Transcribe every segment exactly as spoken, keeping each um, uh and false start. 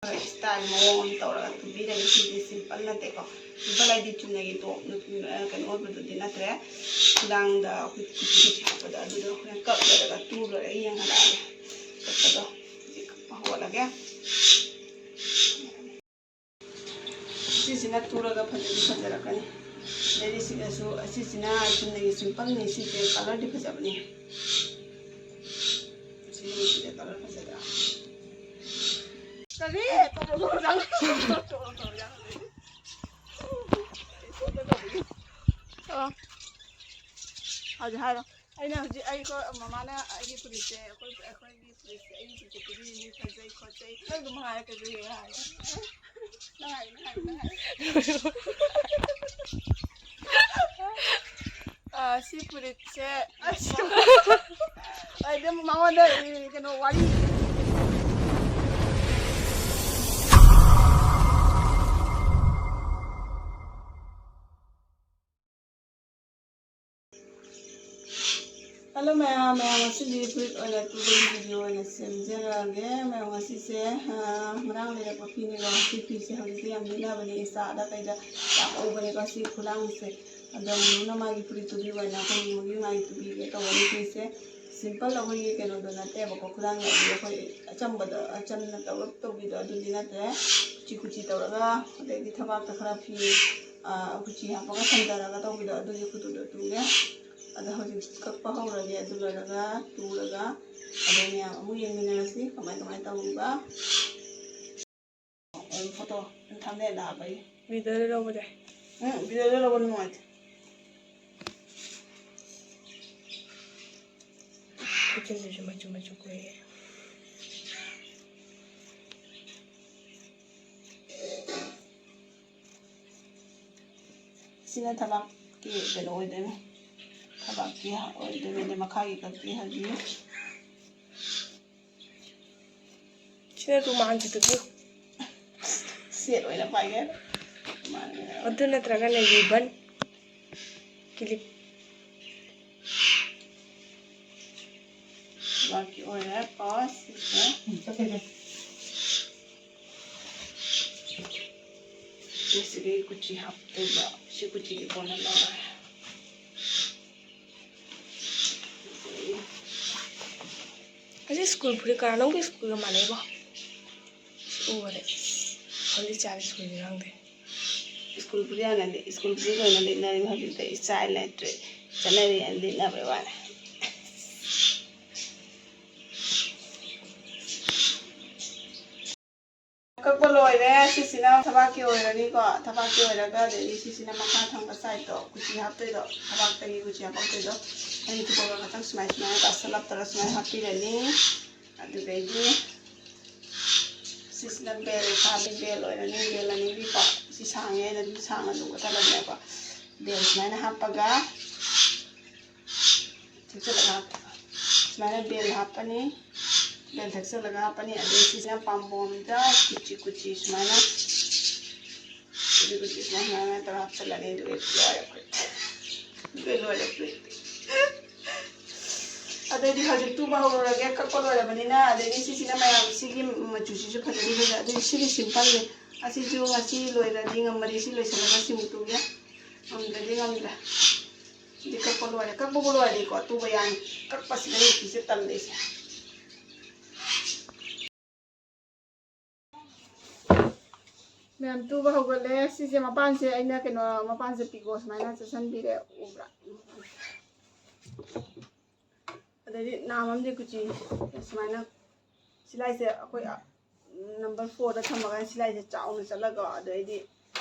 Style ꯃꯑꯣꯡ ꯑꯃ ꯇꯧꯔꯒ ꯇꯨꯕꯤꯔꯒꯦ꯫ ꯁꯤꯗꯤ ꯁꯤꯝꯄꯜ ꯅꯠꯇꯦꯀꯣ꯫ ꯁꯤꯝꯄꯜ ꯍꯥꯏꯗꯤ ꯆꯨꯝꯅꯒꯤ ꯇꯣꯞ, ꯀꯩꯅꯣ ꯑꯣꯏꯕꯗꯨꯗꯤ ꯅꯠꯇ꯭ꯔꯦ꯫ ꯈꯨꯗꯥꯡꯗ ꯑꯩꯈꯣꯏ ꯀꯨꯆꯤ ꯀꯨꯆꯤ ꯍꯥꯞꯄꯗꯣ ꯑꯗꯨꯗꯣ ꯍꯣꯔꯦꯟ ꯀꯛ ꯂꯣꯏꯔꯒ, ꯇꯨ ꯂꯣꯏꯔꯒ ꯌꯦꯡꯍꯜꯂꯛꯑꯒꯦ꯫ ꯀꯛꯄꯗꯣ ꯍꯧꯖꯤꯛ ꯀꯛꯄ ꯍꯧꯒꯠꯂꯒꯦ꯫ ꯁꯤꯁꯤꯅ ꯇꯨꯔꯒ ꯐꯖꯗꯤ ꯐꯖꯔꯛꯀꯅꯤ꯫ ꯑꯗꯩꯗꯤ ꯁꯤꯗꯁꯨ, ꯑꯁꯤꯁꯤꯅ ꯆꯨꯝꯅꯒꯤ ꯁꯤꯝꯄꯜꯅꯤ꯫ ꯁꯤꯁꯦ ꯀꯂꯔꯗꯤ ꯐꯖꯕꯅꯤ꯫ ꯁꯤꯁꯦ ꯀꯂꯔ ꯐꯖꯗ꯭ꯔꯥ? ꯀꯔꯤ? ꯑꯣ꯫ ꯍꯧꯖꯤꯛ ꯍꯥꯏꯔꯣ꯫ ꯑꯩꯅ ꯍꯧꯖꯤꯛ ꯑꯩꯈꯣꯏ ꯃꯃꯥꯅ ꯑꯩꯒꯤ ꯐꯨꯔꯤꯠꯁꯦ, ꯑꯩꯈꯣꯏ, ꯑꯩꯈꯣꯏꯒꯤ ꯐꯨꯔꯤꯠꯁꯦ, ꯑꯩꯒꯤ ꯐꯨꯔꯤꯠꯁꯦ ꯄꯤꯕꯤꯔꯤꯅꯤ, ꯐꯖꯩ ꯈꯣꯠꯆꯩ, ꯅꯪ ꯑꯗꯨꯝ ꯍꯥꯏꯔꯛꯀꯗꯣꯏꯅꯦ ꯍꯥꯏꯌꯦ꯫ ꯅꯪ ꯍꯥꯏ, ꯅꯪ ꯍꯥꯏ, ꯅꯪ ꯍꯥꯏ꯫ ꯑꯥ, ꯁꯤ ꯐꯨꯔꯤꯠꯁꯦ, ꯑꯁ, ꯑꯩꯗꯤ ꯃꯉꯣꯟꯗ, ꯀꯩꯅꯣ, ꯋꯥꯔꯤ꯫ ꯍꯜꯂꯣ ꯃꯌꯥꯝ, ꯃꯌꯥꯝ ꯉꯁꯤꯗꯤ ꯐꯨꯔꯤꯠ ꯑꯣꯏꯅ ꯇꯨꯕꯒꯤ ꯚꯤꯗꯤꯑꯣ ꯑꯣꯏꯅ ꯁꯦꯝꯖꯔꯛꯑꯒꯦ꯫ ꯃꯌꯥꯝ ꯉꯁꯤꯁꯦ, ꯑ, ꯉꯔꯥꯡ ꯂꯩꯔꯛꯄ ꯐꯤꯅꯦꯕ꯫ ꯉꯁꯤ ꯐꯤꯁꯦ ꯍꯧꯖꯤꯛꯇꯤ ꯌꯥꯝ ꯂꯤꯠꯅꯕꯅꯦ, ꯏꯟꯁꯇꯥꯗ ꯀꯩꯗ ꯌꯥꯝ ꯎꯕꯅꯦꯀꯣ ꯁꯤ ꯈꯨꯂꯥꯡꯁꯦ꯫ ꯑꯗꯣ ꯃꯨꯅ ꯃꯥꯒꯤ ꯐꯨꯔꯤꯠ ꯇꯨꯕꯤꯕ ꯑꯣꯏꯅ ꯑꯩꯈꯣꯏ ꯃꯨꯒꯤ ꯃꯥꯒꯤ ꯇꯨꯕꯤꯒꯦ ꯇꯧꯕꯅꯤ ꯐꯤꯁꯦ꯫ ꯁꯤꯝꯄꯜ ꯑꯩꯈꯣꯏꯒꯤ ꯀꯩꯅꯣꯗꯣ ꯅꯠꯇꯦꯕꯀꯣ, ꯈꯨꯂꯥꯡ ꯌꯥꯎꯕꯤ ꯑꯩꯈꯣꯏ ꯑꯆꯝꯕꯗ, ꯑꯆꯝꯅ ꯇꯧꯔꯞ ꯇꯧꯕꯤꯗꯣ ꯑꯗꯨꯗꯤ ꯅꯠꯇ꯭ꯔꯦ꯫ ꯀꯨꯆꯤ ꯀꯨꯆꯤ ꯇꯧꯔꯒ, ꯑꯗꯩꯗꯤ ꯊꯕꯥꯛꯇ ꯈꯔ ꯐꯤ, ꯑ, ꯀꯨꯆꯤ ꯍꯥꯞꯄꯒ ꯁꯟꯊꯔꯒ ꯇꯧꯕꯤꯗꯣ ꯑꯗꯨꯒꯤ ꯈꯨꯇꯨꯗꯣ ꯇꯨꯒꯦ꯫ ꯑꯗꯣ ꯍꯧꯖꯤꯛ ꯀꯛꯄ ꯍꯧꯔꯒꯦ꯫ ꯑꯗꯨ ꯂꯣꯏꯔꯒ ꯇꯨꯔꯒ ꯑꯗꯩ ꯃꯌꯥꯝ ꯑꯃꯨꯛ ꯌꯦꯡꯃꯤꯟꯅꯔꯁꯤ ꯀꯃꯥꯏ ꯀꯃꯥꯏ ꯇꯧꯔꯤꯕ꯫ ꯐꯣꯇꯣ ꯊꯝꯅꯦꯅ ꯍꯥꯞꯄꯒꯤ꯫ ꯚꯤꯗꯤꯑꯣꯗ ꯂꯧꯕꯗꯤ꯫ ꯎꯝ, ꯚꯤꯗꯤꯑꯣꯗ ꯂꯧꯕ ꯅꯨꯡꯉꯥꯏꯇꯦ꯫ ꯈꯨꯠꯁꯤꯁꯨ ꯃꯆꯨ ꯃꯆꯨ ꯀꯣꯏꯔꯦ꯫ ꯁꯤꯅ ꯊꯕꯥꯛꯀꯤ ꯀꯩꯅꯣ ꯑꯣꯏꯗꯣꯏꯅꯦ꯫ ꯊꯕꯥꯛꯀꯤ ꯑꯣꯏꯗꯣꯏꯅꯦ꯫ ꯑꯗꯩ ꯃꯈꯥꯒꯤ ꯀꯛꯄꯤ ꯍꯥꯏꯕꯤ꯫ ꯁꯤꯅ ꯔꯨꯃꯥꯟꯁꯤꯗꯨꯕꯨ꯫ ꯁꯦꯠ ꯑꯣꯏꯅ ꯄꯥꯏꯒꯦ꯫ ꯔꯨꯃꯥꯟ ꯑꯣꯏꯅ꯫ ꯑꯗꯨ ꯅꯠꯇ꯭ꯔꯒꯅ ꯔꯤꯕꯟ, ꯀꯤꯂꯤꯞ꯫ ꯊꯕꯥꯛꯀꯤ ꯑꯣꯏꯔꯦ꯫ ꯀꯣ ꯁꯤꯁꯦ꯫ ꯁꯤꯒꯤ ꯀꯨꯆꯤ ꯍꯥꯞꯇꯣꯏꯕ꯫ ꯁꯤ ꯀꯨꯆꯤꯒꯤ ꯀꯣꯟꯅ ꯂꯧꯔꯦ꯫ ꯑꯁꯤ ꯁ꯭ꯀꯨꯜ ꯐꯨꯔꯤꯠ ꯀꯥ ꯅꯪꯒꯤ ꯁ꯭ꯀꯨꯜꯒ ꯃꯥꯟꯅꯩꯕꯣ꯫ ꯎꯕꯗ ꯈꯪꯗꯦ, ꯆꯥꯔꯦ ꯁ꯭ꯀꯨꯜꯒꯤ ꯈꯪꯗꯦ꯫ ꯁ꯭ꯀꯨꯜ ꯐꯨꯔꯤꯠ ꯍꯥꯟꯅ ꯂꯤ-, ꯁ꯭ꯀꯨꯜ ꯐꯨꯔꯤꯠ ꯑꯣꯏꯅ ꯂꯤꯠꯅꯔꯤ꯫ ꯍꯧꯖꯤꯛꯇꯤ ꯏꯁꯇꯥꯏꯜ ꯂꯩꯇ꯭ꯔꯦ, ꯆꯠꯅꯕꯤ ꯍꯥꯏꯅ ꯂꯤꯠꯅꯕꯩ ꯋꯥꯅꯤ꯫ ꯀꯛꯄ ꯂꯣꯏꯔꯦ꯫ ꯁꯤꯁꯤꯅ ꯊꯕꯥꯛꯀꯤ ꯑꯣꯏꯔꯅꯤꯀꯣ꯫ ꯊꯕꯥꯛꯀꯤ ꯑꯣꯏꯔꯒ ꯑꯗꯩꯗꯤ ꯁꯤꯁꯤꯅ ꯃꯈꯥ ꯊꯪꯕ ꯁꯥꯏꯗꯠꯇꯣ, ꯀꯨꯆꯤ ꯍꯥꯞꯇꯣꯏꯗꯣ, ꯊꯕꯥꯛꯇꯒꯤ ꯀꯨꯆꯤ ꯍꯥꯞꯄꯛꯇꯣꯏꯗꯣ꯫ ꯑꯩ ꯊꯨꯞꯄꯒ ꯈꯇꯪ ꯁꯨꯃꯥꯏ ꯁꯨꯃꯥꯏꯅ ꯇꯥꯁꯜꯂꯞ ꯇꯧꯔ ꯁꯨꯃꯥꯏꯅ ꯍꯥꯞꯄꯤꯔꯅꯤ꯫ ꯑꯗꯨꯗꯩꯗꯤ ꯁꯤꯁꯤꯅ ꯕꯦꯜ ꯁꯥꯕꯤ ꯕꯦꯜ ꯑꯣꯏꯔꯅꯤ꯫ ꯕꯦꯜ ꯑꯅꯤꯒꯤꯀꯣ꯫ ꯁꯤ ꯁꯥꯡꯉꯦ, ꯑꯩꯅ ꯑꯗꯨꯝ ꯁꯥꯡꯅ ꯑꯗꯨꯝ ꯀꯛꯊꯠꯂꯕꯅꯦꯀꯣ꯫ ꯕꯦꯜ ꯁꯨꯃꯥꯏꯅ ꯍꯥꯞꯄꯒ ꯊꯦꯛꯆꯜꯂꯒ ꯍꯥꯞꯄ꯫ ꯁꯨꯃꯥꯏꯅ ꯕꯦꯜ ꯍꯥꯞꯄꯅꯤ꯫ ꯕꯦꯜ ꯊꯦꯛꯆꯜꯂꯒ ꯍꯥꯞꯄꯅꯤ꯫ ꯑꯗꯩ ꯁꯤꯁꯤꯅ ꯄꯥꯝꯕꯣꯝꯗ ꯀꯨꯆꯤ ꯀꯨꯆꯤ ꯁꯨꯃꯥꯏꯅ, ꯀꯨꯆꯤ ꯀꯨꯆꯤ ꯁꯨꯃꯥꯏꯅ, ꯁꯨꯃꯥꯏꯅ ꯇꯧꯔꯒ ꯍꯥꯞꯆꯜꯂꯅꯤ꯫ ꯑꯗꯨꯒ ꯂꯣꯏꯔꯦ ꯐꯨꯔꯤꯠ꯫ ꯑꯗꯨꯒ ꯂꯣꯏꯔꯦ ꯐꯨꯔꯤꯠ꯫ ꯑꯗꯩꯗꯤ ꯍꯧꯖꯤꯛ ꯇꯨꯕ ꯍꯧꯔꯨꯔꯒꯦ꯫ ꯀꯛꯄ ꯂꯣꯏꯔꯕꯅꯤꯅ꯫ ꯑꯗꯩꯗꯤ ꯁꯤꯁꯤꯅ ꯃꯌꯥꯝ, ꯁꯤꯒꯤ ꯃꯆꯨꯁꯤꯁꯨ ꯐꯖꯅ ꯐꯖ-, ꯑꯗꯨ ꯁꯤꯗꯤ ꯁꯤꯝꯄꯜꯅꯤ꯫ ꯑꯁꯤꯁꯨ ꯉꯁꯤ ꯂꯣꯏꯔꯗꯤ ꯉꯝꯃꯗꯤ ꯁꯤ ꯂꯣꯏꯁꯤꯜꯂꯒ ꯁꯤꯃꯨꯛ ꯇꯨꯒꯦ꯫ ꯉꯝꯗ꯭ꯔꯗꯤ ꯉꯝꯗ꯭ꯔꯦ꯫ ꯁꯤꯗꯤ ꯀꯛꯄ ꯂꯣꯏꯔꯦ꯫ ꯀꯛꯄꯕꯨ ꯂꯣꯏꯔꯗꯤꯀꯣ ꯇꯨꯕ ꯌꯥꯅꯤ꯫ ꯀꯛꯄꯁꯤꯗ ꯅꯨꯄꯤꯁꯦ ꯇꯜꯂꯤꯁꯦ꯫ ꯃꯌꯥꯝ ꯇꯨꯕ ꯍꯧꯒꯠꯂꯦ꯫ ꯁꯤꯁꯦ ꯃꯄꯥꯟꯁꯦ ꯑꯩꯅ ꯀꯩꯅꯣ, ꯃꯄꯥꯟꯁꯦ ꯄꯤꯀꯣ ꯁꯨꯃꯥꯏꯅ ꯆꯠꯁꯟꯕꯤꯔꯦ꯫ ꯎꯕ꯭ꯔꯥ? ꯑꯗꯩꯗꯤ ꯅꯥꯝ ꯑꯃꯗꯤ ꯀꯨꯆꯤ ꯁꯨꯃꯥꯏꯅ ꯁꯤꯂꯥꯏꯁꯦ ꯑꯩꯈꯣꯏ, ꯅꯝꯕꯔ ꯐꯣꯔꯗ ꯊꯝꯃꯒ ꯁꯤꯂꯥꯏꯁꯦ ꯆꯥꯎꯅ ꯆꯠꯂꯒ ꯑꯗꯩꯗꯤ,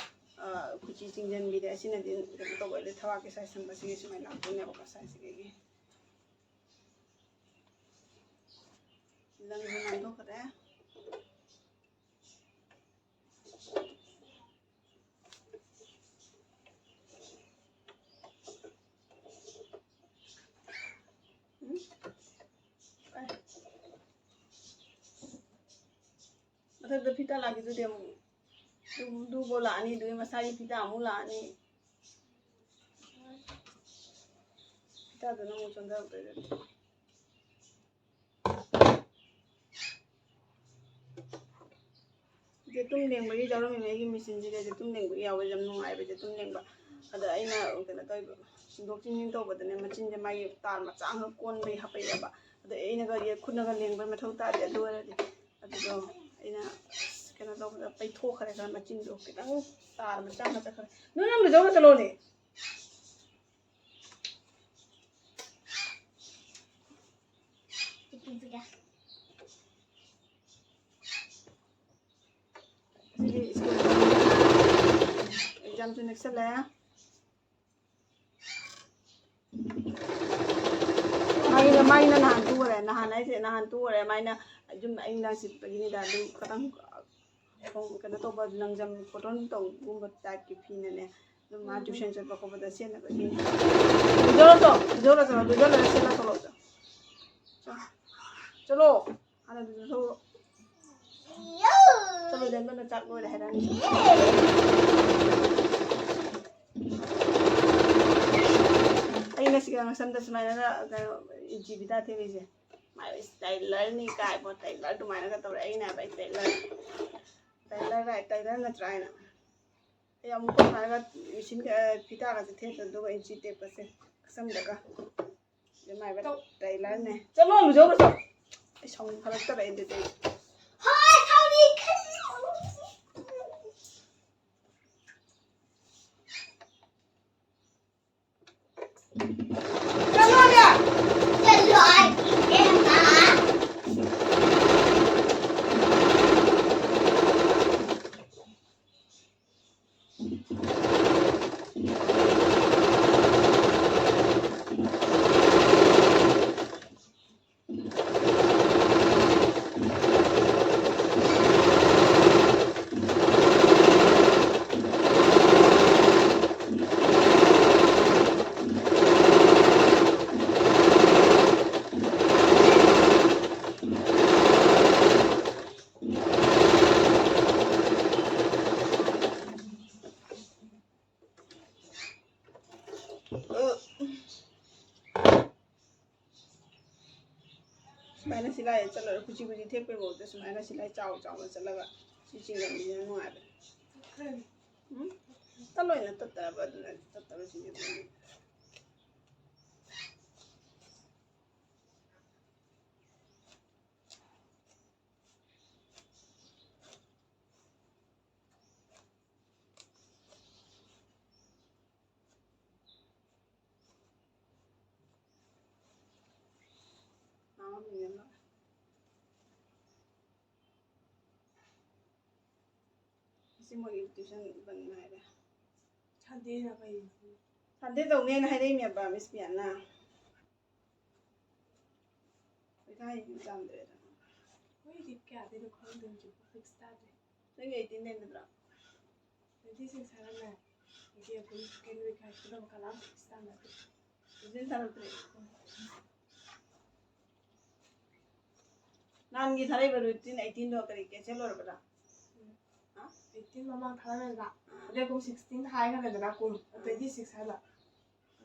ꯑ, ꯀꯨꯆꯤ ꯆꯤꯡꯁꯤꯟꯕꯤꯔꯦ꯫ ꯑꯁꯤꯅꯗꯤ ꯀꯩꯅꯣ ꯇꯧꯕ, ꯑꯗꯩ ꯊꯕꯥꯛꯀꯤ ꯁꯥꯏ ꯁꯝꯕꯁꯤꯒꯤ ꯁꯨꯃꯥꯏꯅ ꯂꯥꯛꯇꯣꯏꯅꯦꯕꯀꯣ ꯁꯥꯏꯁꯤꯗꯒꯤ꯫ ꯂꯪꯁꯨ ꯅꯥꯟꯊꯣꯛꯈ꯭ꯔꯦ꯫ ꯎꯝ꯫ ꯑꯦ꯫ ꯃꯊꯛꯇ ꯐꯤꯇꯥ ꯂꯥꯛꯈꯤꯗꯨꯗꯤ ꯑꯃꯨꯛ ꯗꯨ-, ꯗꯨꯕꯣ ꯂꯥꯛꯑꯅꯤ, ꯑꯗꯨꯒꯤ ꯃꯁꯥꯒꯤ ꯐꯤꯇꯥ ꯑꯃꯨꯛ ꯂꯥꯛꯑꯅꯤ꯫ ꯐꯤꯇꯥꯗꯨꯅ ꯑꯃꯨꯛ ꯆꯣꯟꯊꯔꯛꯇꯣꯏꯗꯨꯗꯤ꯫ ꯌꯦꯇꯨꯝ ꯂꯦꯡꯕꯒꯤ ꯌꯥꯎꯔꯝꯃꯤꯕ ꯑꯩꯒꯤ ꯃꯦꯆꯤꯟꯁꯤꯗ ꯌꯦꯇꯨꯝ ꯂꯦꯡꯕꯒꯤ ꯌꯥꯎꯋꯦ, ꯌꯥꯝ ꯅꯨꯡꯉꯥꯏꯕ ꯌꯦꯇꯨꯝ ꯂꯦꯡꯕ꯫ ꯑꯗ ꯑꯩꯅ ꯀꯩꯅꯣ ꯇꯧꯕ, ꯁꯤꯟꯗꯣꯛ ꯁꯤꯟꯖꯤꯟ ꯇꯧꯕꯗꯅꯦ, ꯃꯆꯤꯟꯁꯦ ꯃꯥꯒꯤ ꯇꯥꯔ ꯃꯆꯥ ꯑꯃ ꯀꯣꯟꯕꯒꯤ ꯍꯥꯞꯄꯛꯑꯦꯕ꯫ ꯑꯗ ꯑꯩꯅꯒ ꯌꯦ-, ꯈꯨꯠꯅꯒ ꯂꯦꯡꯕꯩ ꯃꯊꯧ ꯇꯥꯗꯦ꯫ ꯑꯗꯨ ꯑꯣꯏꯔꯗꯤ ꯑꯗꯨꯗꯣ ꯑꯩꯅ ꯀꯩꯅꯣ ꯇꯧꯕꯗ ꯄꯩꯊꯣꯛꯈ꯭ꯔꯦ, ꯈꯔ ꯃꯆꯤꯟꯗꯣ ꯈꯤꯇꯪ ꯇꯥꯔ ꯃꯆꯥ ꯑꯃ ꯆꯠꯈ꯭ꯔꯦ꯫ ꯅꯣꯏ ꯅꯪ ꯂꯨꯖꯧꯔ ꯆꯠꯂꯣꯅꯦ꯫ ꯑꯦꯛꯖꯥꯝꯁꯨ ꯅꯛꯁꯜꯂꯛꯑꯦ꯫ ꯃꯥꯒꯤꯅ, ꯃꯥꯒꯤꯅ ꯅꯍꯥꯟ ꯇꯨꯈꯔꯦ, ꯅꯍꯥꯟ ꯍꯥꯏꯁꯦ ꯅꯍꯥꯟ ꯇꯨꯈꯔꯦ꯫ ꯃꯥꯏꯅ ꯌꯨꯝ ꯑꯩ ꯅꯨꯡꯗꯥꯡ ꯆꯠꯄꯒꯤꯅꯤꯗ꯫ ꯑꯗꯨꯝ ꯈꯤꯇꯪ ꯀꯩꯅꯣ ꯇꯧꯕ, ꯂꯪꯖꯝ cotton ꯇꯧꯕꯒꯨꯝꯕ typeꯀꯤ ꯐꯤꯅꯅꯦ꯫ ꯑꯗꯨꯝ ꯃꯥ tuition ꯆꯠꯄ ꯈꯣꯠꯄꯗ ꯁꯦꯠꯅꯕꯒꯤ꯫ ꯂꯨꯖꯔꯣ ꯆꯣ, ꯂꯨꯖꯔꯣ ꯆꯣ, ꯂꯨꯖꯔꯣ ꯁꯦꯠꯂ ꯊꯣꯛꯂꯛꯑꯣ ꯆꯣ꯫ ꯆꯣ꯫ ꯆꯠꯂꯣ꯫ ꯍꯥꯟꯅ ꯂꯨꯖꯊꯣꯛꯎꯔꯣ꯫ ꯆꯠꯂꯣ, ꯗꯦꯟꯕꯅ ꯆꯥꯛ ꯂꯣꯏꯔꯦ ꯍꯥꯏꯔꯛꯑꯅꯤ꯫ ꯑꯩ ꯉꯁꯤ ꯉꯁꯝꯗ ꯁꯨꯃꯥꯏꯅꯒ ꯀꯩꯅꯣ ꯏꯟꯆꯤ ꯐꯤꯗꯥ ꯊꯦꯛꯂꯤꯁꯦ꯫ ꯃꯥꯏ stylerꯅꯤ ꯀꯥꯏꯕꯣ, tailor ꯑꯗꯨꯃꯥꯏꯅꯒ ꯇꯧꯔꯦ꯫ ꯑꯩꯅ ꯍꯥꯏꯕ ꯑꯩ tailor, tailor ꯀꯥꯏ, tailor ꯅꯠꯇ꯭ꯔꯥ ꯍꯥꯏꯅ꯫ ꯑꯩ ꯑꯃꯨꯛ ꯁꯨꯃꯥꯏꯅꯒ ꯃꯦꯆꯤꯟꯒ ꯐꯤꯗꯥꯒꯁꯦ ꯊꯦꯛꯇ, ꯑꯗꯨꯒ ꯏꯟꯆꯤ ꯇꯦꯛꯄꯁꯦ ꯉꯁꯝꯗꯒ꯫ ꯑꯗꯨꯃꯥꯏꯅ tailorꯅꯦ꯫ ꯆꯠꯂꯣ, ꯂꯨꯖꯧꯔꯣ ꯆꯠꯂꯣ꯫ ꯑꯩ ꯁꯥꯎꯅꯤꯡꯈꯠꯂꯛꯇꯕ ꯑꯩ ꯑꯗꯨꯗꯩ꯫ ꯍꯣꯏ, ꯁꯥꯎꯅꯤꯡꯈꯠꯂꯤ꯫ ꯆꯠꯂꯣꯅꯦ꯫ ꯆꯠꯂꯣ, ꯑꯩ ꯏꯕꯦꯝꯃ꯫ ꯁꯨꯃꯥꯏꯅ ꯁꯤꯂꯥꯏ ꯆꯠꯂꯒ ꯈꯨꯆꯤ ꯈꯨꯆꯤ ꯊꯦꯛꯄꯩ ꯃꯍꯨꯠꯇ ꯁꯨꯃꯥꯏꯅ ꯁꯤꯂꯥꯏ ꯆꯥꯎ ꯆꯥꯎꯅ ꯆꯠꯂꯒ ꯁꯤ ꯆꯤꯡꯒꯟꯁꯤꯅ ꯅꯨꯡꯉꯥꯏꯕꯅꯦ꯫ ꯎꯝ? ꯇꯠꯂꯣꯏꯅ ꯇꯠꯇꯅꯕ ꯑꯗꯨꯅ ꯇꯠꯇꯕꯁꯤꯡꯁꯦ ꯑꯗꯨꯝ꯫ ꯉꯥꯎꯔꯝꯃꯤꯅꯦ ꯃꯥ꯫ ꯉꯁꯤ ꯃꯣꯏꯒꯤ tuition ꯕꯟ ꯍꯥꯏꯔꯦ꯫ Sunday ꯅ ꯀꯩ? Sunday ꯇꯧꯅꯦꯅ ꯍꯥꯏꯔꯛꯏꯅꯦꯕ Miss ꯄꯤꯌꯥꯅ꯫ ꯄꯩꯁꯥ ꯍꯦꯟꯅ ꯆꯥꯝꯗ꯭ꯔꯦꯗꯅ꯫ ꯃꯣꯏꯗꯤ ꯀꯌꯥꯗꯩꯅꯣ ꯈꯪꯗꯦ, ꯍꯧꯖꯤꯛ fix ꯇꯥꯗ꯭ꯔꯦ꯫ ꯅꯪꯒꯤ eighteen ꯗꯩ ꯅꯠꯇ꯭ꯔꯣ? Twenty six ꯍꯥꯏꯔꯝꯃꯦ꯫ ꯑꯗꯒꯤ ꯑꯩꯈꯣꯏ second week ꯍꯥꯏꯔꯛꯄꯗ ꯑꯃꯨꯛ ꯀꯅꯥꯝ fix ꯇꯥꯅꯗꯦ꯫ Agent ꯊꯥꯔꯛꯇ꯭ꯔꯦ꯫ ꯅꯍꯥꯟꯒꯤ ꯊꯥꯔꯛꯏꯕ routine eighteen ꯗꯣ ꯀꯔꯤ cancel ꯑꯣꯏꯔꯕ꯭ꯔꯥ? ꯎꯝ꯫ ꯍꯥ? Eighteen ꯃꯃꯥꯡ ꯊꯥꯔꯝꯃꯦꯗꯅ꯫ ꯑꯥ꯫ ꯑꯗꯩ ꯀꯨꯝ sixteen ꯍꯥꯏꯈ꯭ꯔꯦꯗꯅ ꯀꯨꯝ꯫ ꯑꯥ꯫ Twenty six ꯍꯥꯏꯕ꯫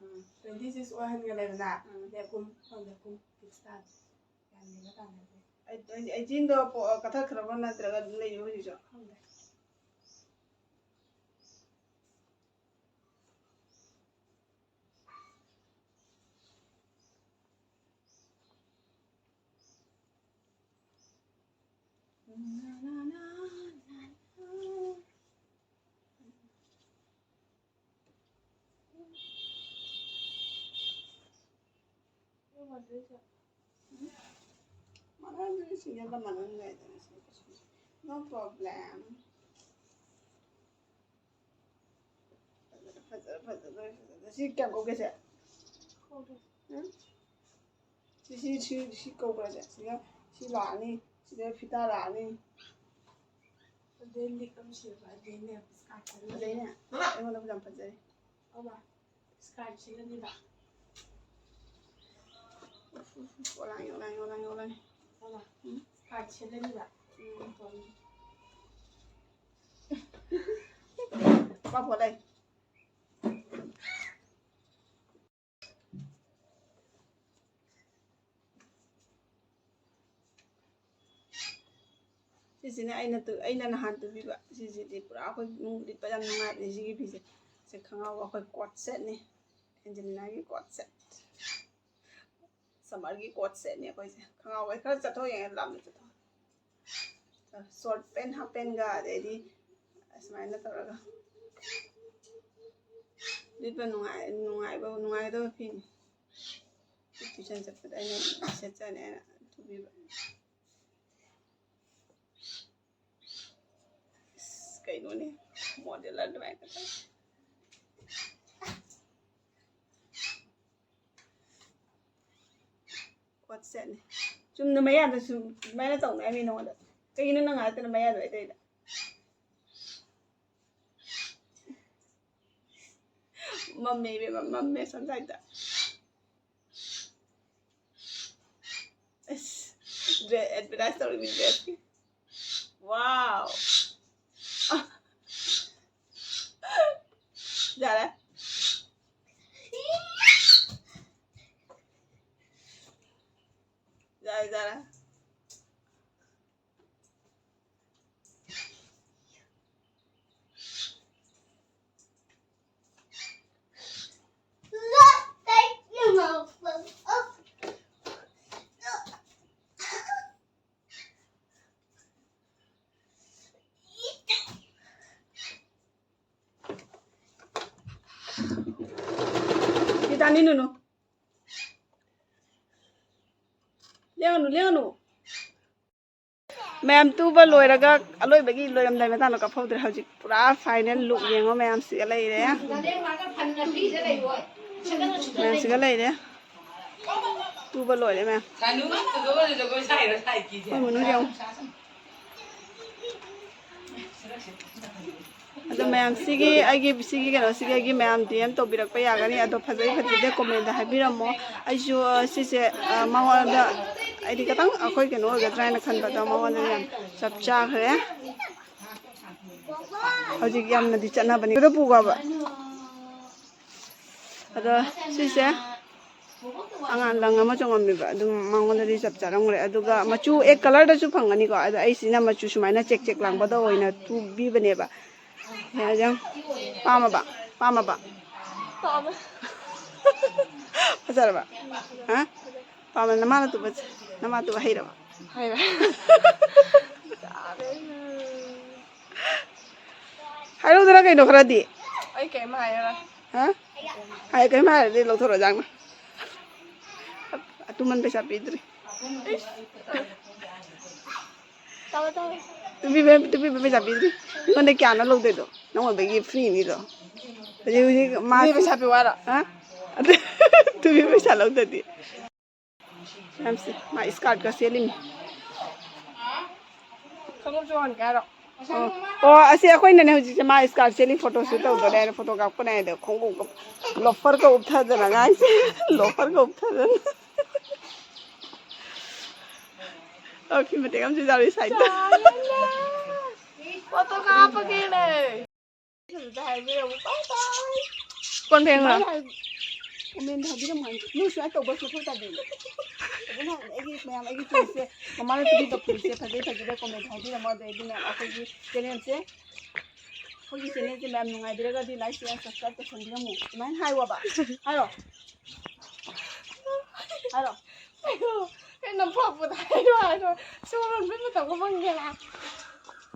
ꯎꯝ꯫ Twenty six ꯑꯣꯏꯍꯟꯒ꯭ꯔꯦꯗꯅ꯫ ꯎꯝ꯫ ꯑꯗꯩ ꯀꯨꯝ, ꯈꯪꯗꯦ, ꯀꯨꯝ fix ꯇꯥꯗꯦ꯫ ꯒ꯭ꯌꯥꯟ ꯃꯦꯟꯒ ꯇꯥꯅꯗꯦ꯫ ꯑꯩ, ꯑꯩ, eighteen ꯗꯣ ꯄꯣ-, ꯀꯛꯊꯠꯈ꯭ꯔꯕ ꯅꯠꯇ꯭ꯔꯒ ꯑꯗꯨꯝ ꯂꯩꯔꯤꯕ ꯍꯧꯖꯤꯛꯁꯨ? ꯈꯪꯗꯦ꯫ ꯃꯥꯟꯅꯗ꯭ꯔꯦ, ꯁꯤꯡꯒꯜꯗ ꯃꯥꯟꯅꯅꯤꯡꯉꯥꯏꯗꯅ ꯁꯤ ꯀꯩꯁꯨ꯫ No problem꯫ ꯐꯖꯔꯦ, ꯐꯖꯔꯦ, ꯐꯖꯔꯦ, ꯐꯖꯔꯦ꯫ ꯁꯤ ꯀꯌꯥꯝ ꯀꯧꯒꯦ ꯁꯦ? ꯀꯧꯗꯦ꯫ ꯎꯝ? ꯁꯤ, ꯁꯤ, ꯁꯤ, ꯁꯤ ꯀꯧꯕ꯭ꯔꯥ ꯁꯦ? ꯁꯤꯗ ꯁꯤ ꯂꯥꯛꯑꯅꯤ, ꯁꯤꯗ ꯐꯤꯇꯥ ꯂꯥꯛꯑꯅꯤ꯫ ꯑꯗꯩ ꯂꯤꯛ ꯑꯃ ꯁꯤꯔꯕ, ꯑꯗꯩꯅꯦ, ꯁ꯭ꯀꯥꯔꯠ ꯑꯃ ꯐꯖꯩꯅꯦ꯫ ꯑꯩꯉꯣꯟꯗꯕꯨ ꯌꯥꯝ ꯐꯖꯩ꯫ ꯑꯧꯕ, ꯁ꯭ꯀꯥꯔꯠ ꯁꯤꯒꯅꯤꯕ꯫ ꯎꯐ, ꯎꯐ, ꯎꯐ, ꯑꯣꯂꯥꯡ, ꯑꯣꯂꯥꯡ, ꯑꯣꯂꯥꯡ, ꯑꯣꯂꯥꯡ꯫ ꯑꯧꯕ, ꯎꯝ? ꯁ꯭ꯀꯥꯔꯠ ꯁꯤꯒꯅꯤꯕ꯫ ꯎꯝ꯫ ꯄꯥꯐꯣ ꯂꯩ꯫ ꯁꯤ ꯁꯤꯅ ꯑꯩꯅ ꯇꯨ-, ꯑꯩꯅ ꯅꯍꯥꯟ ꯇꯨꯕꯤꯕ꯫ ꯁꯤꯁꯤꯗꯤ ꯄꯨꯔꯥ ꯑꯩꯈꯣꯏ ꯏꯃꯨꯡ ꯂꯤꯠꯄ ꯌꯥꯝ ꯅꯨꯡꯉꯥꯏꯕꯅꯦ ꯁꯤꯒꯤ ꯐꯤꯁꯦ꯫ ꯁꯤ ꯈꯪꯉꯥꯎꯒ ꯑꯩꯈꯣꯏ ꯀꯣꯠ ꯁꯦꯠꯅꯤ꯫ ꯑꯦꯟꯖꯦꯂꯤꯅꯥꯒꯤ ꯀꯣꯠ ꯁꯦꯠ꯫ ꯁꯝꯃꯔꯒꯤ ꯀꯣꯠ ꯁꯦꯠꯅꯤ ꯑꯩꯈꯣꯏꯁꯦ꯫ ꯈꯪꯉꯥꯎꯒ ꯈꯔ ꯆꯠꯊꯣꯛ ꯌꯦꯡꯉꯦ, ꯂꯥꯞꯅ ꯆꯠꯊꯣꯛ꯫ ꯁꯣꯔꯠ ꯄꯦꯟ, ꯍꯥꯞ ꯄꯦꯟꯒ, ꯑꯗꯩꯗꯤ ꯑꯁꯨꯃꯥꯏꯅ ꯇꯧꯔꯒ ꯂꯤꯠꯄ ꯅꯨꯡꯉꯥꯏ-, ꯅꯨꯡꯉꯥꯏꯕ, ꯅꯨꯡꯉꯥꯏꯒꯗꯕ ꯐꯤꯅꯤ꯫ ꯇ꯭ꯌꯨꯁꯟ ꯆꯠꯄꯗ ꯑꯩꯅ ꯁꯦꯠꯆꯅꯤ ꯍꯥꯏꯅ ꯇꯨꯕꯤꯕ꯫ ꯏꯁ, ꯀꯩꯅꯣꯅꯦ, ꯃꯣꯗꯦꯂꯔ ꯑꯗꯨꯃꯥꯏꯅ ꯇꯧ-, ꯀꯣꯠ ꯁꯦꯠꯅꯤ꯫ ꯆꯨꯝꯅ ꯃꯌꯥꯗ ꯁꯨꯝ ꯑꯗꯨꯃꯥꯏꯅ ꯇꯧꯅꯤ ꯍꯥꯏꯕꯅꯤ ꯅꯉꯣꯟꯗ꯫ ꯀꯩꯒꯤꯅꯣ ꯅꯪ ꯉꯥꯏꯍꯥꯛꯇꯅ ꯃꯌꯥꯗ ꯑꯣꯏ ꯇꯩꯗꯣ? ꯃꯝꯃꯦ ꯏꯕꯦꯝꯃ, ꯃꯝꯃꯦ ꯁꯣꯝ ꯁꯥꯏꯗ꯫ ꯑꯁ, ꯗ꯭ꯔꯦ-, ꯑꯦꯗꯚꯔꯇꯥꯏꯁ ꯇꯧꯔꯤꯕꯤ ꯗ꯭ꯔꯦꯁꯀꯤ꯫ ꯋꯥꯎ꯫ ꯌꯥꯔꯦ꯫ ꯌꯥꯔꯦ, ꯌꯥꯔꯦ꯫ ꯒꯤꯇꯥꯅꯤ ꯅꯨꯅꯨ꯫ ꯂꯦꯡꯉꯅꯨ, ꯂꯦꯡꯉꯅꯨ꯫ ꯃꯌꯥꯝ ꯇꯨꯕ ꯂꯣꯏꯔꯒ ꯑꯂꯣꯏꯕꯒꯤ ꯂꯣꯏꯔꯝꯗꯥꯏ ꯃꯇꯥꯡꯗ ꯀꯥꯞꯍꯧꯗ꯭ꯔꯦ꯫ ꯍꯧꯖꯤꯛ ꯄꯨꯔꯥ ꯐꯥꯏꯅꯦꯜ ꯂꯨꯛ ꯌꯦꯡꯉꯣ꯫ ꯃꯌꯥꯝꯁꯤꯒ ꯂꯩꯔꯦ꯫ ꯃꯌꯥꯝꯁꯤꯒ ꯂꯩꯔꯦ꯫ ꯇꯨꯕ ꯂꯣꯏꯔꯦ ꯃꯌꯥꯝ꯫ ꯑꯩꯈꯣꯏ ꯃꯅꯨꯡ ꯌꯦꯡꯉꯣ꯫ ꯑꯗꯣ ꯃꯌꯥꯝ ꯁꯤꯒꯤ ꯑꯩꯒꯤ ꯁꯤꯒꯤ ꯀꯩꯅꯣꯁꯤꯒꯤ ꯑꯩꯒꯤ ꯃꯌꯥꯝ ꯗꯤ ꯑꯦꯝ ꯇꯧꯕꯤꯔꯛꯄ ꯌꯥꯒꯅꯤ꯫ ꯑꯗꯣ ꯐꯖꯩ ꯐꯖꯗꯦ ꯀꯣꯃꯦꯟꯗ ꯍꯥꯏꯕꯤꯔꯝꯃꯣ꯫ ꯑꯩꯁꯨ, ꯑ, ꯁꯤꯁꯦ, ꯑ, ꯃꯉꯣꯟꯗ ꯑꯩꯗꯤ ꯈꯤꯇꯪ ꯑꯩꯈꯣꯏ ꯀꯩꯅꯣ ꯑꯣꯏꯒꯗ꯭ꯔꯥ ꯍꯥꯏꯅ ꯈꯟꯕꯗꯣ ꯃꯉꯣꯟꯗ ꯌꯥꯝ ꯆꯞ ꯆꯥꯈ꯭ꯔꯦ꯫ ꯍꯧꯖꯤꯛ ꯌꯥꯝꯅꯗꯤ ꯆꯠꯅꯕꯅꯤ꯫ ꯑꯗꯨ ꯄꯨꯈꯣꯕ꯫ ꯑꯗꯣ ꯁꯤꯁꯦ ꯑꯉꯥꯡ ꯂꯪ ꯑꯃ ꯆꯣꯡꯉꯝꯃꯦꯕ, ꯑꯗꯨꯝ ꯃꯉꯣꯟꯗꯗꯤ ꯆꯞ ꯆꯥꯔꯝꯈ꯭ꯔꯦ꯫ ꯑꯗꯨꯒ ꯃꯆꯨ ꯑꯦ ꯀꯂꯔꯗꯁꯨ ꯐꯪꯒꯅꯤꯀꯣ, ꯑꯗꯣ ꯑꯩꯁꯤꯅ ꯃꯆꯨ ꯁꯨꯃꯥꯏꯅ ꯆꯦꯛ ꯆꯦꯛ ꯂꯥꯡꯕꯗ ꯑꯣꯏꯅ ꯇꯨꯕꯤꯕꯅꯦꯕ꯫ ꯌꯥꯝ ꯄꯥꯝꯃꯕ? ꯄꯥꯝꯃꯕ? ꯐꯖꯔꯕ? ꯍꯥ? ꯄꯥꯝꯃ ꯅꯃꯥꯅ ꯇꯨꯕ, ꯅꯃꯥ ꯇꯨꯕ ꯍꯩꯔꯕ? ꯍꯩꯔꯦ꯫ ꯍꯥꯏꯔꯛꯎꯗꯅ ꯀꯩꯅꯣ ꯈꯔꯗꯤ꯫ ꯑꯩ ꯀꯩꯝ ꯍꯥꯏꯔꯔꯣꯏ꯫ ꯍꯥ? ꯍꯥꯏ, ꯀꯩꯝ ꯍꯥꯏꯔꯗꯤ ꯂꯧꯊꯣꯔꯛꯑꯣ ꯖꯥꯡꯅ꯫ ꯑꯇꯨꯃꯟ ꯄꯩꯁꯥ ꯄꯤꯗ꯭ꯔꯤ꯫ ꯇꯧꯔꯣ, ꯇꯧꯔꯣ꯫ ꯇꯨꯕꯤꯕ, ꯇꯨꯕꯤꯕ ꯄꯩꯁꯥ ꯄꯤꯗ꯭ꯔꯤ꯫ ꯑꯩꯉꯣꯟꯗ ꯀꯌꯥꯅꯣ ꯂꯧꯗꯣꯏꯗꯣ? ꯅꯪ ꯑꯣꯏꯕꯒꯤ ꯐ꯭ꯔꯤꯅꯤꯗꯣ꯫ ꯍꯧꯖꯤꯛ, ꯍꯧꯖꯤꯛ ꯃꯥ ꯇꯨꯕꯤ ꯄꯩꯁꯥ ꯄꯤꯌꯨ ꯍꯥꯏꯔꯣ? ꯍꯥ? ꯑꯗꯨ ꯇꯨꯕꯤ ꯄꯩꯁꯥ ꯂꯧꯗꯗꯤ꯫ ꯃꯌꯥꯝꯁꯦ, ꯃꯥ ꯏꯁꯀꯥꯔꯠꯀ ꯁꯦꯠꯂꯤꯃꯤ꯫ ꯈꯣꯡꯎꯞꯁꯨ ꯍꯣꯟꯒꯦ ꯍꯥꯏꯔꯣ? ꯑꯣ, ꯑꯣ, ꯑꯁꯤ ꯑꯩꯈꯣꯏꯅꯅꯦ ꯍꯧꯖꯤꯛꯁꯦ ꯃꯥ ꯏꯁꯀꯥꯔꯠ ꯁꯦꯠꯂꯤ, ꯐꯣꯇꯣ ꯁꯨꯠ ꯇꯧꯗꯣꯔꯦ ꯍꯥꯏꯅ ꯐꯣꯇꯣ ꯀꯥꯞꯄꯅꯦ ꯍꯥꯏꯗꯣ ꯈꯣꯡꯎꯞ ꯂꯣꯐꯔꯒ ꯎꯞꯊꯗꯅ ꯑꯉꯥꯡꯁꯦ ꯂꯣꯐꯔꯒ ꯎꯞꯊꯗꯅ꯫ ꯑꯣ, ꯐꯤ ꯃꯇꯦꯛ ꯑꯃꯁꯨ ꯌꯥꯎꯔꯤ ꯁꯥꯏꯠꯇ꯫ ꯐꯣꯇꯣ ꯀꯥꯞꯄꯒꯦꯅꯦ꯫ ꯀꯣꯟ ꯐꯦꯡꯉꯣ꯫ ꯀꯃꯦꯟꯗ ꯍꯥꯏꯕꯤꯔꯝꯃꯣ ꯍꯥꯏꯕ꯫ ꯅꯣꯏ ꯁꯨꯃꯥꯏꯅ ꯇꯧꯕ ꯁꯨꯡꯊꯣꯛ ꯇꯥꯗꯦ꯫ ꯑꯗꯨꯅ ꯑꯩꯒꯤ ꯃꯌꯥꯝ, ꯑꯩꯒꯤ ꯐꯨꯔꯤꯠꯁꯦ, ꯃꯃꯥꯅ ꯄꯤꯕꯤꯕ ꯐꯨꯔꯤꯠꯁꯦ ꯐꯖꯩ ꯐꯖꯗꯦ ꯀꯃꯦꯟꯗ ꯍꯥꯏꯕꯤꯔꯝꯃꯣ꯫ ꯑꯗꯩꯗꯤ ꯃꯌꯥꯝ ꯑꯩꯈꯣꯏꯒꯤ ꯆꯦꯅꯦꯜꯁꯦ, ꯑꯩꯈꯣꯏꯒꯤ ꯆꯦꯅꯦꯜꯁꯦ ꯃꯌꯥꯝ ꯅꯨꯡꯉꯥꯏꯕꯤꯔꯒꯗꯤ ꯂꯥꯏꯛ, ꯁꯤꯌꯥꯔ, ꯁꯕꯁꯀ꯭ꯔꯥꯏꯕ ꯇꯧꯁꯟꯕꯤꯔꯝꯃꯣ꯫ ꯑꯗꯨꯃꯥꯏꯅ ꯍꯥꯏꯌꯣꯕ꯫ ꯍꯥꯏꯔꯣ꯫ ꯍꯥꯏꯔꯣ꯫ ꯑꯩꯗꯣ ꯀꯩꯅꯣ ꯐꯥꯎꯕꯗ ꯍꯥꯏꯔꯣ ꯍꯥꯏꯔꯣ꯫ ꯁꯣꯔ ꯍꯣꯟꯕꯩ ꯃꯇꯝꯒ ꯐꯪꯗꯦꯅ꯫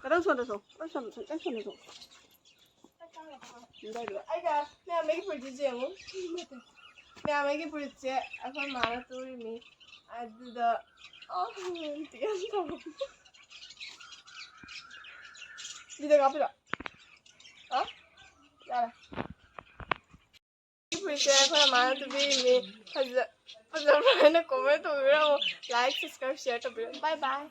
ꯈꯤꯇꯪ ꯁꯣꯟꯗꯁꯨ, ꯈꯤꯇꯪ ꯁꯣꯟꯗꯁꯨ, ꯈꯤꯇꯪ ꯁꯣꯟꯗꯁꯨ꯫ ꯑꯩꯒ ꯃꯌꯥꯝ ꯑꯩꯒꯤ ꯐꯨꯔꯤꯠꯁꯦ ꯌꯦꯡꯉꯨ꯫ ꯃꯌꯥꯝ ꯑꯩꯒꯤ ꯐꯨꯔꯤꯠꯁꯦ ꯑꯩꯈꯣꯏ ꯃꯥꯅ ꯇꯨꯔꯤꯅꯤ꯫ ꯑꯗꯨꯗ ꯑꯣ, ꯇꯤꯀꯦꯟ ꯇꯧꯕ꯫ ꯚꯤꯗꯤꯑꯣ ꯀꯥꯞꯄꯤꯔꯣ? ꯑ? ꯌꯥꯔꯦ꯫ ꯐꯨꯔꯤꯠꯁꯦ ꯑꯩꯈꯣꯏ ꯃꯥꯅ ꯇꯨꯕꯤꯔꯤꯅꯤ꯫ ꯐꯖ-, ꯐꯖꯕ꯭ꯔꯥ ꯍꯥꯏꯅ ꯀꯣꯃꯦꯟ ꯇꯧꯕꯤꯔꯝꯃꯣ꯫ ꯂꯥꯏꯛ, ꯁꯕꯁꯀ꯭ꯔꯥꯏꯕ, ꯁꯤꯌꯔ ꯇꯧꯕꯤꯔꯝꯃꯣ꯫ ꯕꯥꯏ ꯕꯥꯏ꯫